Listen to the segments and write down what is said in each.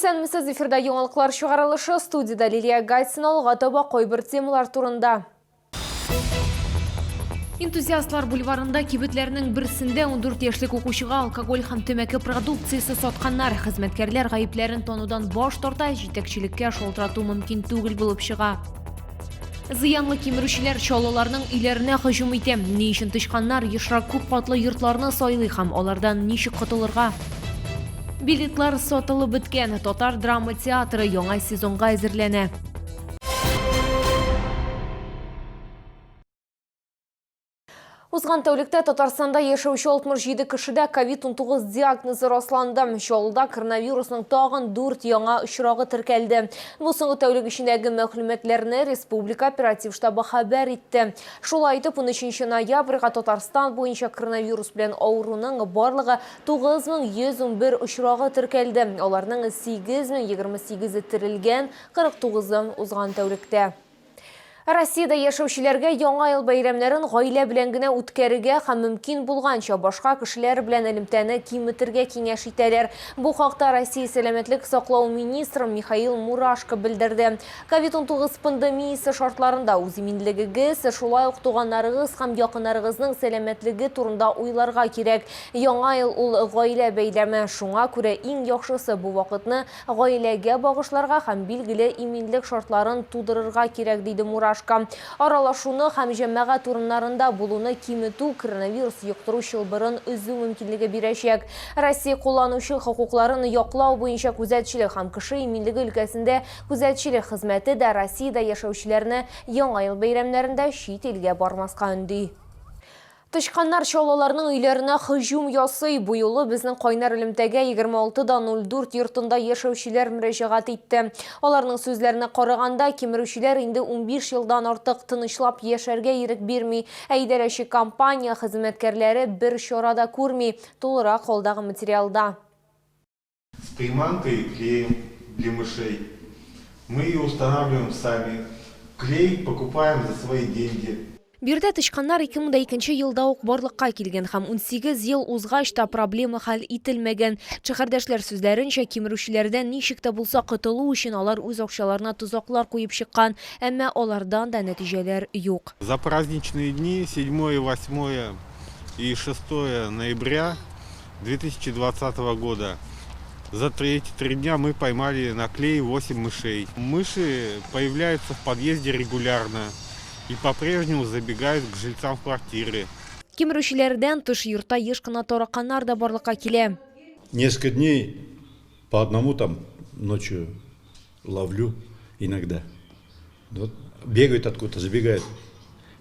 Исәнмесез, эфирда яңалыклар чыгарылышы, студиядә Лилия Гайсина, алга таба кайбер темалар турында. Энтузиастлар бульварында кибетләрнең берсендә 14 яшьлек укучыга алкоголь һәм тәмәке продукциясе сатканнар. Хезмәткәрләр гаепләрен танудан баш тарта, җитәкчелеккә шалтырату мөмкин түгел булып чыга. Зыянлы кимерүчеләр чаллыларның өйләренә һөҗүм итә. Ни өчен тычканнар ешрак күп катлы йортларны сайлый һәм алардан ничек котылырга? Билетлар сатылып беткән. Татар драма театры яңа сезонга әзерләнә. Узган тәүлектә Татарстанда яшәүче 67 кешедә COVID-19 диагнозы расланды. Чаллыда коронавирусның тагын 4 яңа очрагы теркәлде. Бу соңгы тәүлек эчендәге мәгълүматларны республика оператив штабы хәбәр итте. Шулай итеп, 13 ноябрьгә Татарстан буенча коронавирус белән авыруның барлыгы 9111 очрагы теркәлде. Аларның 8028-е терелгән, 49-ы узган тәүлектә. Россиядә яшәүчеләргә Яңа ел бәйрәмнәрен гаилә белән генә үткәрергә һәм мөмкин булганча башка кешеләр белән элемтәне киметергә киңәш итәләр. Бу хакта Россия сәламәтлек саклау министры Михаил Мурашко белдерде. Ковид-19 пандемиясе шартларында үз иминлегегез, шулай ук туганнарыгыз һәм якыннарыгызның сәламәтлеге турында уйларга кирәк. Яңа ел ул гаилә бәйрәме, шуңа күрә иң яхшысы бу вакытны Гаиләгә багышларга һәм билгеле иминлек шартларын тудырырга кирәк, диде Мурашко. Аралашуны һәм җәмәгать урыннарында булуны киметү коронавирус йоктыру чылбырын өзү мөмкинлеге бирәчәк. Россия кулланучы хокукларын яклау буенча күзәтчелек һәм кеше иминлеге өлкәсендә күзәтчелек хезмәте дә Россиядә яшәүчеләрне Яңа ел бәйрәмнәрендә чит илгә бармаска өнди. Тычканнар чаллыларның өйләренә һөҗүм ясый. Бу юлы безнең кайнар элемтәгә 26 да 04 йортында яшәүчеләр мөрәҗәгать итте. Аларның сүзләренә караганда, кимерүчеләр инде 15 елдан артык тынычлап яшәргә ирек бирми. Ә идарәче компания хезмәткәрләре бер чара да күрми. Тулырак алдагы материалда. С приманкой и клеем для мышей. Мы ее устанавливаем сами. Клей покупаем за свои деньги. Биредә тычканнар 2002 елда ук барлыкка килгән һәм 18 ел узгач та проблема хәл ителмәгән. Шәһәрдәшләр сүзләренчә, кимерүчеләрдән ничек тә булса котылу өчен алар үз акчаларына тозаклар куеп чыккан, әмма алардан да нәтиҗәләр юк. За праздничные дни, седьмое, восьмое и шестое ноября 2020 года. За эти три дня мы поймали на клей 8 мышей. Мыши появляются в подъезде регулярно и по-прежнему забегают к жильцам в квартиры. Кимерүчеләрдән тыш йортта еш кына тараканнар да барлыкка килә. Несколько дней по одному там ночью ловлю иногда. Вот бегают откуда-то, забегают.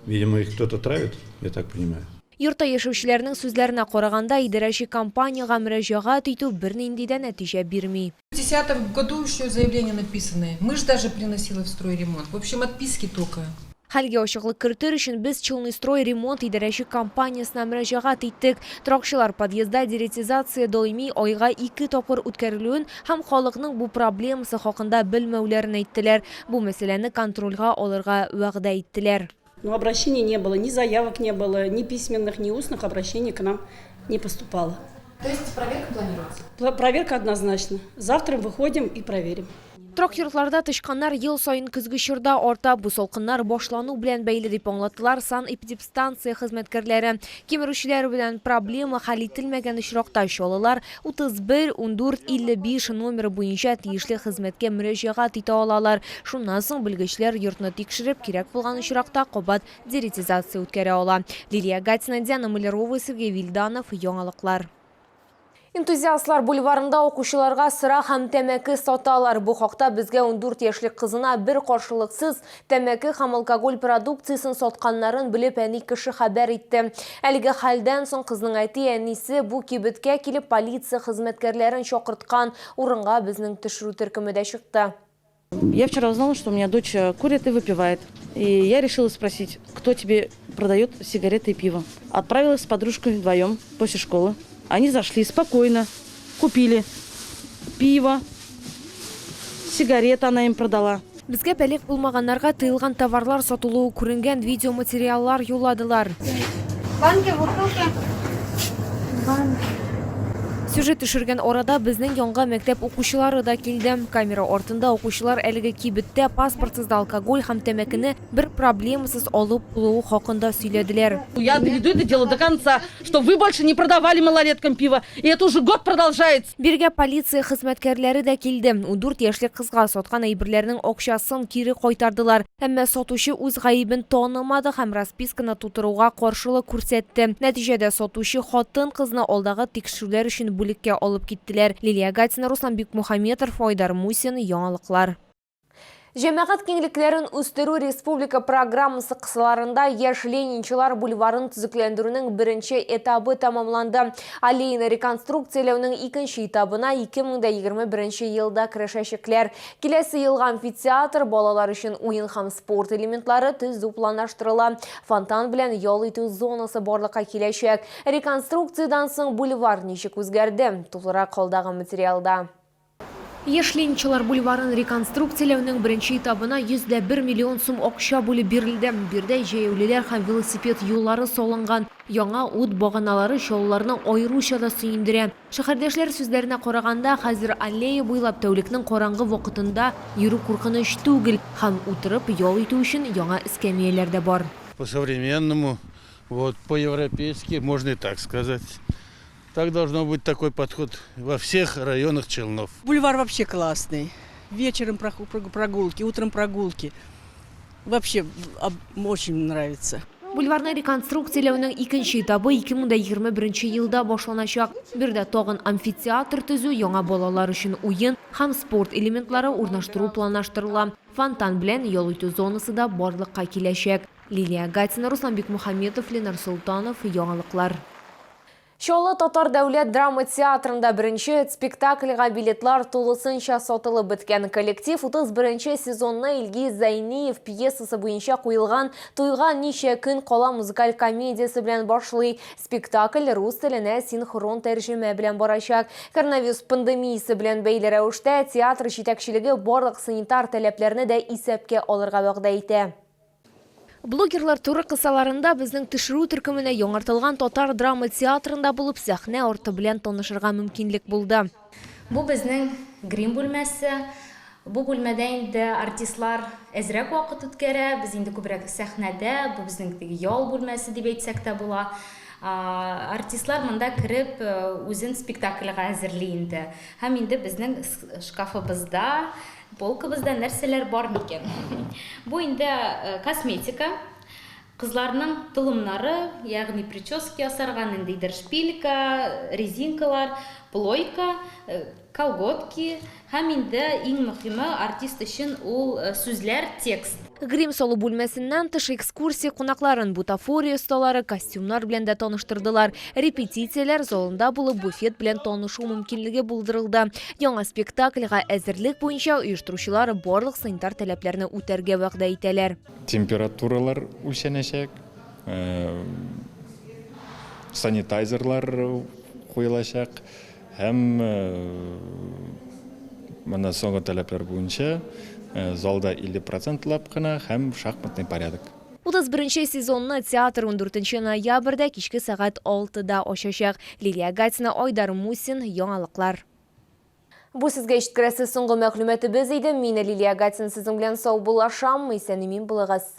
Видимо, их кто-то травит, я так понимаю. Йортта яшәүчеләрнең сүзләренә караганда, идарәче компаниягә мөрәҗәгать итү бернинди дә нәтиҗә бирми. В десятом году еще заявления написаны. Мышь даже приносила в стройремонт. В общем, отписки только. Хәлгә ачыклык кертер өчен без Челныстройремонт идарәче компаниясенә мөрәҗәгать иттек. Торакчылар подъездда деретизация даими айга ике тапкыр үткәрелүен һәм халыкның бу проблемасы хакында белмәүләрен әйттеләр. Бу мәсьәләне контрольгә алырга вәгъдә иттеләр. Но обращений не было, ни заявок не было, ни письменных, ни устных обращений к нам не поступало. То есть проверка планируется? Проверка однозначно. Завтра выходим и проверим. Торак йортларда тычканнар ел саен көзге чорда арта. Бу салкыннар башлану белән бәйле, дип аңлаттылар санэпидемстанция хезмәткәрләре. Кимерүчеләр белән проблема хәл ителмәгән очракта чаллылар 31 14 55 номеры буенча тиешле хезмәткә мөрәҗәгать итә алалар. Шуннан соң белгечләр йортны тикшереп, кирәк булган очракта кабат деретизация үткәрә ала. Лилия Гатина, Диана Малярова, Сергей Вильданов, Яңалыклар. Энтузиастлар бульварында укучыларга сыра һәм тәмәке саталар. Бу хакта безгә 14 яшьлек кызына бер каршылыксыз тәмәке һәм алкоголь продукциясен сатканнарын белеп әни кеше хәбәр итте. Әлеге хәлдән соң кызның әти-әнисе бу кибеткә килеп полиция хезмәткәрләрен чакырткан. Урынга безнең төшерү төркеме дә чыкты. Я вчера узнала, что у меня дочь э, курит и выпивает. И я решила спросить, кто тебе продает сигареты и пиво. Отправилась с подружкой вдвоем после школы. Они зашли спокойно, купили пиво, сигареты она им продала. Безгә балигъ булмаганнарга тыелган товарлар сатылуы күренгән видеоматериаллар юлладылар. Банки, бутылки. Банки. Сюжет төшергән арада безнең янга мәктәп укучылары да килде. Камера артында укучылар әлеге кибеттә паспортсыз да алкоголь һәм тәмәкене бер проблемасыз алып булуы хакында сөйләделәр. Я доведу это дело до конца, что вы больше не продавали малолеткам пиво. И это уже год продолжается. Бирегә полиция хезмәткәрләре дә килде. 14 яшьлек кызга саткан әйберләрнең акчасын кире кайтардылар. Әмма сатучы үз гаебен танымады һәм расписканы тутыруга каршылык күрсәтте. Нәтиҗәдә сатучы хатын-кызны алдагы тикшерүләр өчен бүлеккә алып киттеләр. Лилия Гатина, Руслан Бикмухаметов, Айдар Мусин, Яңалыклар. Җәмәгать киңлекләрен үстерү республика программасы кысаларында Яшь Ленинчылар бульварын төзекләндерүнең беренче этабы тәмамланды. Аллеяны реконструкцияләүнең икенче этабына 2021 елда керешәчәкләр. Киләсе елга амфитеатр, балалар өчен уен һәм спорт элементлары төзү планлаштырыла. Фонтан белән ял итү зонасы барлыкка киләчәк. Реконструкциядән соң бульвар ничек үзгәрде? Тулырак алдагы материалда. Яшь Ленинчылар бульварын реконструкцияләүнең беренче этабына 101 миллион сум акча бүлеп бирелде. Биредә җәяүлеләр һәм велосипед юллары салынган. Яңа ут баганалары чаллыларны аеруча да сөендерә. Шәһәрдәшләр сүзләренә караганда, хәзер аллея буйлап тәүлекнең караңгы вакытында йөрү куркыныч түгел һәм утырып ял итү өчен яңа эскәмияләр дә бар. По-современному, вот, по-европейски, можно и так сказать. Так должно быть такой подход во всех районах Челнов. Бульвар вообще классный. Вечером прогулки, утром прогулки. Вообще очень нравится. Бульварны реконструкцияләүнең икенче этабы 2021 елда башланачак. Биредә тагын амфитеатр төзү, яңа балалар өчен уен һәм спорт элементлары урнаштыру планлаштырыла. Фонтан белән ял итү зонасы да барлыкка киләчәк. Лилия Гатина, Руслан Бикмухаметов, Ленар Солтанов, Яңалыклар. Чаллы татар дәүләт драма театрында беренче спектакльгә билетлар тулысынча сатылып беткән. Коллектив 31 сезонны Илгиз Зәйниев пьесасы буенча куелган Туйга ничә көн кала музыкаль комедиясе белән башлый. Спектакль рус теленә синхрон тәрҗемә белән барачак. Коронавирус пандемиясе белән бәйле рәвештә театр җитәкчелеге барлык санитар таләпләрне дә исәпкә алырга вәгъдә итә. Блогерлар туры кысаларында безнең төшерү төркеменә яңартылган татар драма театрында булып сәхнә арты белән танышырга мөмкинлек булды. Бу безнең грим бүлмәсе. Бу бүлмәдә инде артистлар әзрәк вакыт үткәрә, без инде күбрәк сәхнәдә, бу безнең теге ял бүлмәсе дип әйтсәк тә була. Артистлар монда кереп үзен спектакльгә әзерли инде. Һәм инде безнең шкафыбызда, полкабызда нәрсәләр бар микән? Бу инде косметика, кызларның толымнары, ягъни прическа ясарга, ниндидер шпилька, резинкалар, плойка, колготки һәм инде иң мөһиме артист өчен ул сүзләр, текст. Грим салу бүлмәсеннән тыш экскурсия кунакларын бутафория осталары, костюмнар белән дә таныштырдылар. Репетицияләр залында булып буфет белән танышу мөмкинлеге булдырылды. Яңа спектакльгә әзерлек буенча оештыручылар барлык санитар таләпләрне үтәргә вәгъдә итәләр. Температуралар үлчәнәчәк, санитайзерлар куелачак һәм моны соңгы таләпләр буенча залда 50% лап кына һәм шахматный порядок. 31 сезонны театр 14 ноябрьдә кичке сәгать 6-да ачачак. Лилия Гатина, Айдар Мусин, Яңалыклар. Бу сезгә ишеткерәсе соңгы мәгълүматыбыз иде. Мин Лилия Гатина сезнең белән саубуллашам. Исән-имин булыгыз.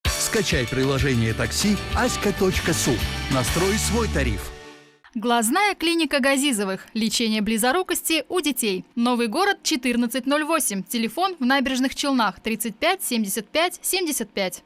Скачай приложение такси аська.су. Настрой свой тариф. Глазная клиника Газизовых. Лечение близорукости у детей. Новый город 1408. Телефон в Набережных Челнах 35 75 75.